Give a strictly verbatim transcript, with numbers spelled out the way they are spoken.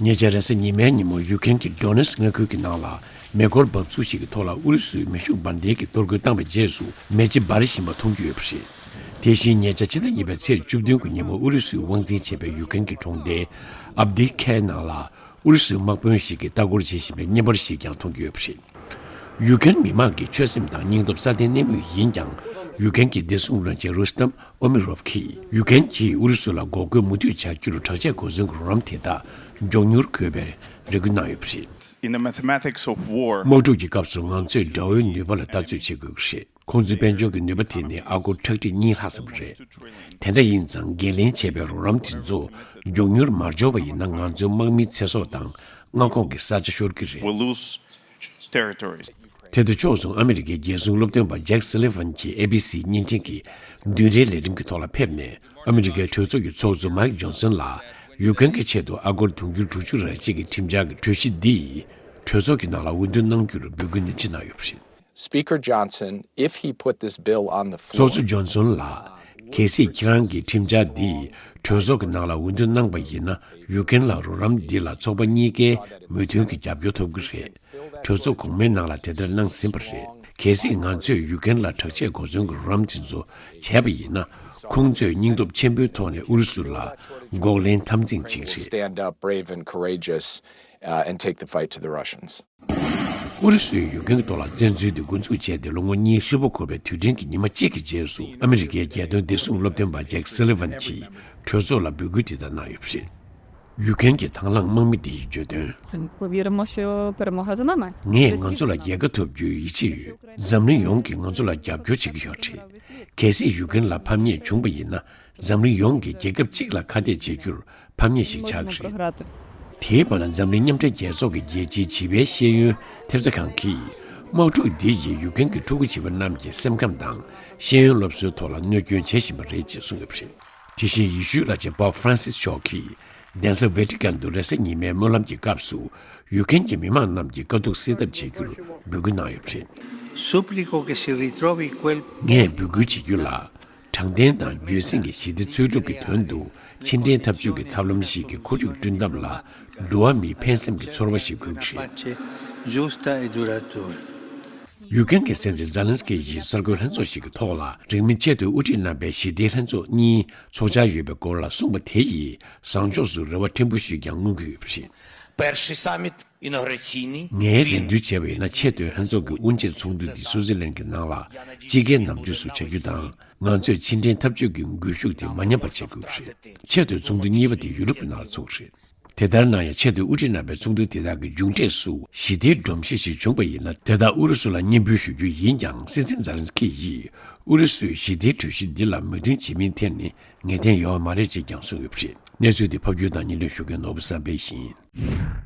ཉེ་ཆར་རེས་གཟའ་ཉི་མའི་ཉིན་མོ་ཡུ་ཀེན་གྱི་ཌོ་ནེ་སི་མངའ་ཁུལ་གྱི་ནང་ལ་མེ་འཁོར་འབབ་ཚུགས་ཤིག་གི་ཐོག་ལ་ཨུ་རུ་སུའི་མེ་ཤུགས་འབར་མདེལ་གྱིས་གཏོར་རྒོལ་བཏང་བའི་རྗེས་སུ་མེ་ལྕེ་འབར་བཞིན་པ་མཐོང་རྒྱུ་ཡོད་པ་རེད། དེ་བཞིན་ཉེ་ཆར་ཕྱི་ཟླ་གཉིས་པའི་ཚེས་བཅུ་བདུན་གྱི་ཉིན་མོ་ཨུ་རུ་སུའི་དབང་འཛིན་བྱས་པའི་ཡུ་ཀེན་གྱི་གྲོང་སྡེ་ཨབ་དི་ཁའི་ནང་ལ་ཨུ་རུ་སུའི་དམག་དཔོན་ཞིག་གིས་ལྟ་སྐོར་བྱེད་བཞིན་པའི་བརྙན་པར་ཞིག་ཀྱང་མཐོང་རྒྱུ་ཡོད་པ་རེད། ཡུ་ཀེན་མི་དམངས་ཀྱི་ཆོད་སེམས་དང་སྙིང་སྟོབས་སྲ་བརྟན་གནས་མུས་ཡིན་ཀྱང་། ཡུ་ཀེན་གྱི་བདེ་སྲུང་བློན་ཆེན་རུ་སི་ཏམ་ཨོ་མི་རོབ་ཀྱིས་ཡུ་ཀེན་གྱིས་ཨུ་རུ་སུ་ལ་འགོག་རྒོལ་མུ་མཐུད་བྱ་རྒྱུར་དྲག་ཆས་གོ་མཚོན་གྱི་རོགས་རམ་དེ་དག་མགྱོགས་མྱུར་དགོས་པའི་རེ་སྐུལ་གནང་ཡོད་པ་རེད། In the mathematics of war, དམག་འཁྲུག་གི་སྐབས་སུ་ང་ཚོས་དགྲ་བོའི་ནུས་པ་ལ་ལྟ་ཚོད་བྱེད་དགོས་ཀྱི་རེད། ཁོང་ཚོའི་དཔལ་འབྱོར་གྱི་ནུས་པ་དེ་ནི་ཨ་སྒོར་ཁྲག་ཁྲིག་གཉིས་ལྷག་ཙམ་རེད། དེ་འདྲ་ཡིན་ཙང་འགན་ལེན་བྱས་པའི་རོགས་རམ་དེ་ཚོ་མགྱོགས་མྱུར་མ་འབྱོར་བ་ཡིན་ན་ང་ཚོའི་དམག་མིའི་ཚེ་སྲོག་དང་མངའ་ཁོངས་ཀྱི་ས་ཆ་ཤོར་གྱི་རེད། Will lose territories. དེ་དང་ཕྱོགས་མཚུངས་ཨ་མི་རི་ཀའི་རྒྱལ་སྲུང་སློབ་སྟོན་པ་ཇེག་སི་ལི་ཝན་གྱིས་ཨེ་བི་སི་བརྙན་འཕྲིན་གྱི་བདུན་རེའི་ལས་རིམ་གྱི་ཐོག་ལ་ཕེབས་ནས་ཨ་མི་རི་ཀའི་གྲོས་ཚོགས་ཀྱི་ཚོགས་གཙོ་མའིག་ཇོན་སོན་ལ་ཡུ་ཀེན་གྱི་ཆེད་དུ་ཨ་སྒོར་དུང་ཕྱུར་དྲུག་ཅུ་རེ་གཅིག་གི་ཁྲིམས་འཆར་གྱི་གྲོས་གཞི་འདི་གྲོས་ཚོགས་ཀྱི་ནང་ལ་འོས་བསྡུ་གནང་རྒྱུར་འབོད་སྐུལ་ནན་ཆེ་གནང་ཡོད་པ་རེད། Speaker Johnson, if he put this bill on the floor, ཚོགས་གཙོ་ཇོན་སོན་ལགས། གལ་སྲིད་ཁྱེད་རང་གིས་ཁྲིམས་འཆར་འདི་གྲོས་ཚོགས་ཀྱི་ནང་ལ་འོས་བསྡུ་གནང་པ་ཡིན་ན་ཡུ་ཀེན་ལ་རོགས་རམ་འདི་ལ་ཚོགས་པ་གཉིས་ཀའི་མོས་མཐུན་གྱི་རྒྱབ་སྐྱོར་ཐོབ་ཀྱི་རེད། གྲོས་ཚོགས་གོང་མའི་ནང་ལ་དེ་ལྟར་གནང་ཟིན་པ་རེད། གལ་སྲིད་ང་ཚོས་ཡུ་ཀེན་ལ་དྲག་ཆས་གོ་མཚོན་གྱི་རོགས་རམ་དེ་ཚོ་བྱས་པ་ཡིན་ན། ཁོང་ཚོས་སྙིང་སྟོབས་ཆེན་པོའི་ཐོག་ནས་ཨུ་རུ་སུ་ལ་འགོག་ལན་འཐབ་འཛིང་བྱེད་ཀྱི་རེད། Stand up brave and courageous, uh, and take the fight to the Russians. ཨུ་རུ་སུས་ཡུ་ཀེན་གྱི་ཐོག་ལ་བཙན་འཛུལ་དེ་འགོ་འཛུགས་བྱས་ཏེ་ལོ་ངོ་གཉིས་ཧྲིལ་པོ་འཁོར་བའི་དུས་དྲན་གྱི་ཉི་མ་གཅིག་གི་རྗེས་སུ་ཨ་མི་རི་ཀའི་རྒྱལ་དོན་བདེ་སྲུང་སློབ་སྟོན་པ་ཇེག་སི་ལི་ཝན་གྱིས་གྲོས་ཚོགས་ལ་འབོད་སྐུལ་དེ་ལྟར་གནང་ཡོད་པ་རེད། ཡུ་ཀེན་གྱི་དང་བླངས་དམག་མི་འདི་ཡིས་བརྗོད་དོན། Wierzymy, że peremogę za nami. ངས་ང་ཚོ་ལ་རྒྱལ་ཁ་ཐོབ་རྒྱུའི་ཡིད་ཆེས་ཡོད། འཛམ་གླིང་ཡོངས་ཀྱིས་ང་ཚོ་ལ་རྒྱབ་སྐྱོར་བྱེད་ཀྱི་ཡོད་རེད། གལ་སྲིད་ཡུ་ཀེན་ལ་ཕམ་ཉེས་བྱུང་བ་ཡིན་ན། འཛམ་གླིང་ཡོངས་ཀྱིས་རྒྱལ་ཁབ་གཅིག་ལ་ཁ་གཏད་བྱེད་རྒྱུར་ཕམ་ཉེས་ཤིག་ཆགས་ཀྱི་རེད། དེའི་བར་ན་འཛམ་གླིང་མཉམ་འབྲེལ་རྒྱལ་ཚོགས་ཀྱི་རྒྱལ་སྤྱིའི་བྱིས་པའི་ཤེས་ཡོན་ཐེབས་རྩ་ཁང་གིས། དམག་འཁྲུག་འདི་ཡིས་ཡུ་ཀེན་གྱི་ཕྲུ་གུ་བྱིས་པ་རྣམས་ཀྱི་སེམས་ཁམས་དང་ཤེས་ཡོན་སློབ་གསོའི་ཐོག་ལ་གནོད་སྐྱོན་བྱེད་བཞིན་པ་རེད་ཅེས་གསུངས་ཡོད་པ་རེད། དེ་བཞིན་ཡེ་ཤུའི་བླ་ཆེན་པོབ་ཧྥ་རན་སིས་མཆོག་གིས་གདན་ས་ཝེ་ཏི་ཀན་དུ་རེས་གཟའ་ཉི་མའི་སྨོན་ལམ་གྱི་སྐབས་སུ་ཡུ་ཀེན་གྱི་མི་མང་རྣམས་ཀྱི་དཀའ་སྡུག་སེལ་ཐབས་བྱེད་རྒྱུར་འབོད་སྐུལ་གནང་ཡོད་པ་རེད། Supplico che si ritrovi quel ངས་འབོད་སྐུལ་བྱེད་རྒྱུ་ལ། དྲང་བདེན་དང་རྒྱུན་སྲིང་གི་ཞི་བདེ་འཚོལ་སྒྲུབ་ཀྱི་དོན་དུ་ཕྱི་འབྲེལ་འཐབ་ཇུས་ཀྱི་ཐབས་ལམ་ཞིག་གི་ཁོར་ཡུག་བསྐྲུན་ཐབས་ལ་འགྲོ་བ་མིའི་ཕན་སེམས་ཀྱི་ཚོར་བ་ཞིག་དགོས་ཀྱི་རེད། Pace giusta e duratura. ཡུ་ཀེན་གྱི་སྲིད་འཛིན་ཛེ་ལན་སི་ཀི་ཡིས་གསར་འགོད་ལྷན་ཚོགས་ཤིག་གི་ཐོག་ལ་རིང་མིན་ཆེད་དུ་དབུ་ཁྲིད་རྣམ་པའི་ཞི་བདེའི་ལྷན་ཚོགས་གཉིས་ཚོགས་འཆར་ཡོད་པའི་སྐོར་ལ་གསུངས་པ་དེ་ཡིས་བཟང་ཕྱོགས་སུ་རེ་བ་ཕྲན་བུ་ཞིག་ཀྱང་མངོན་གྱི་ཡོད་པ་རེད། Перший саміт інаугураційний. ངས་རེ་འདུན་བྱས་པ་ཡིན་ན་ཆེས་མཐོའི་ལྷན་ཚོགས་ཀྱི་དབུ་འབྱེད་ཚོགས་འདུ་འདི་སུའུ་ཙི་ལན་གྱི་ནང་ལ་དཔྱིད་ཀའི་ནམ་དུས་སུ་བྱ་རྒྱུ་དང་། ང་ཚོས་ཕྱི་འབྲེལ་འཐབ་ཇུས་ཀྱི་སྒུལ་ཤུགས་དེ་མ་ཉམས་པ་བྱེད་དགོས་རེད། ཆེས་མཐོའི་ཚོགས་འདུ་གཉིས་པ་དེ་ཡུ་རོབ་ཀྱི་ནང་ལ་འཚོགས་རེད། དེ་ལྟར་ན་ཡང་ཆེས་མཐོའི་དབུ་ཁྲིད་རྣམ་པའི་ཚོགས་འདུ་དེ་དག་གི་མཇུག་འབྲས་སུ་ཞི་བདེའི་སྒྲོམ་གཞི་ཞིག་བྱུང་བ་ཡིན་ན་དེ་དག་ཨུ་རུ་སུ་ལ་སྙན་འབུལ་ཞུ་རྒྱུ་ཡིན་ཀྱང་སྲིད་འཛིན་ཛེ་ལན་སི་ཀི་ཡིས་ཨུ་རུ་སུས་ཞི་བདེའི་གྲོས་གཞི་འདི་ལ་མོས་མཐུན་བྱེད་མིན་ཐད་ནས་ངེས་གཏན་ཡོད་མ་རེད་ཅེས་ཀྱང་གསུངས་ཡོད་པ་རེད། གནས་ཚུལ་འདི་ཕབ་སྒྱུར་དང་སྙན་སྒྲོན་ཞུ་མཁན་ནོར་བུ་བསམ་འཕེལ་ཡིན།